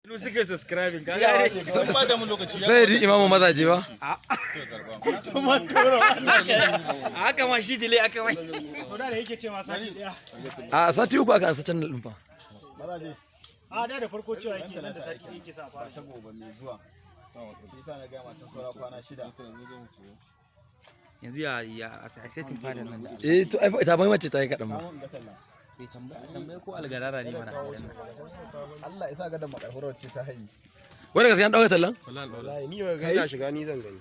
Nu suke subscribing ka gane. Sai di imamu mazaje ba. Haka ma shi delay aka mai. To da yake cewa sati daya. A sati 3 aka ansa channel din fa. A da farko cewa yake nan da sati ɗaya yake sa fara. Ta gobe mai zuwa. Shi yasa na gaya matan saura kwana 6. Yanzu ya a setting fadan nan da. Eh to ai ta bai mace ta yi kadan ma. Bai tambaya ko algarara ne mana. Allah isa ga da makarhurar ce ta hayi. Wai da gaskiya an dauka tallan? Wallahi ni ba ga shiga ni zan gani.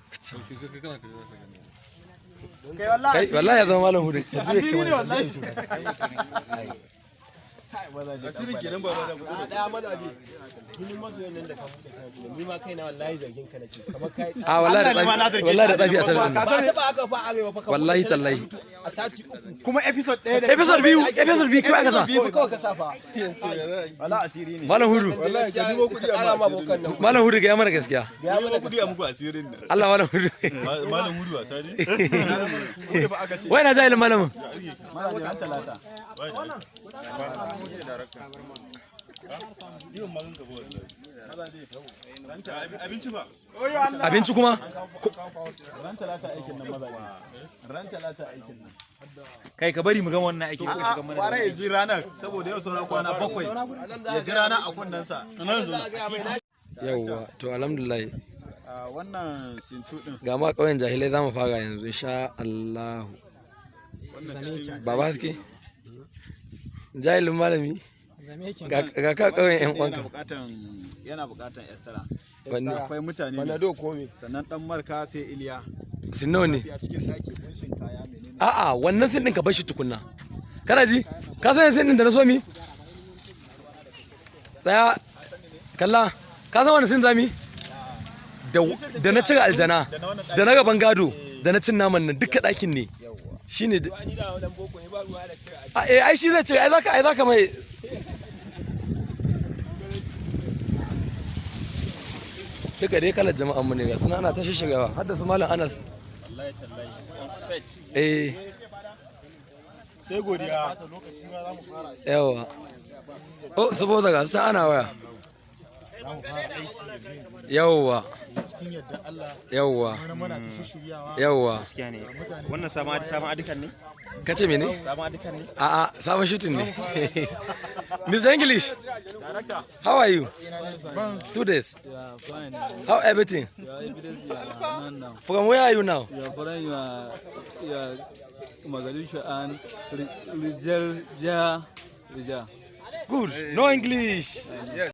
Kai wallahi. Kai wallahi ya zama malam hudu. Asiri ne wallahi. Kai mazaje. Asirin kenan baba da fito da Daya mazaje. Jinin masoyan nan da ka buɗe sanar ni ma kaina wallahi zargin ka nake kamar kai. A wallahi da tsafi wallahi da tsafi a channel din. Ba taba haka fa arewa fa ka buɗe Wallahi channel tallahi. a sati 3. Kuma episode 1 da Episode 2 episode 2 kai aka sa. Biyu kawai ka sa fa. Wallahi asiri ne. Malam hudu. Wallahi ka dubo kudi amma asirin nan. Malam hudu ga ya mana gaskiya. Dubo kudi a muku asirin nan. Allah malam hudu. Malam hudu wasa ne? Wai na jahilin malamin. Mazaje ran talata. Abinci ba? Abinci kuma? Ran talata aikin nan mazaje. Ran talata aikin nan. Kai ka bari mu gama wannan aikin. A'a, kwara ya ji ranar saboda yau saura kwana 7. Ya ji rana a kunnensa. Yawwa to alhamdulillah. Wannan sintu din. Ga ma ƙauyen jahilai za mu fara yanzu insha Allahu. Baba haske? Jahilin malami? Ga ka ƙauyen ƴan uwanka. Yana bukatan extra. Wanne? Akwai mutane ne. Panado ko me? Sannan dan marka sai Iliya. Sin nawa ne? A cikin daki kunshin kaya menene? A'a wannan sin ɗin ka bar shi tukunna. Kana ji? Ka san sin ɗin da na so mi? Tsaya. Kalla. Ka san wani sin zami? Da na cire aljana, da na gaban gado, da na cin naman nan duka ɗakin ne. Shine Ni da dan boko ne ba ruwa da cire. A eh ai shi zai cire ai zaka mai duka dai kalar jama'an mu ne ga suna ana ta shishigawa har da su malam Anas. Eh Sai godiya. yawa. Oh saboda ga su ana waya. Yawa. Yawa. Yawa. Gaskiya ne. Wannan sabon adukan ne? Kace mene? Sabon adukan ne? A'a sabon shooting ne. Mr. English. How are you? 2 days. Yeah, fine. How everything? Your evidence, you are none now. From where are you now? You are following your Mogadishu and Rijal Ja Rija. Good. No English. Yes.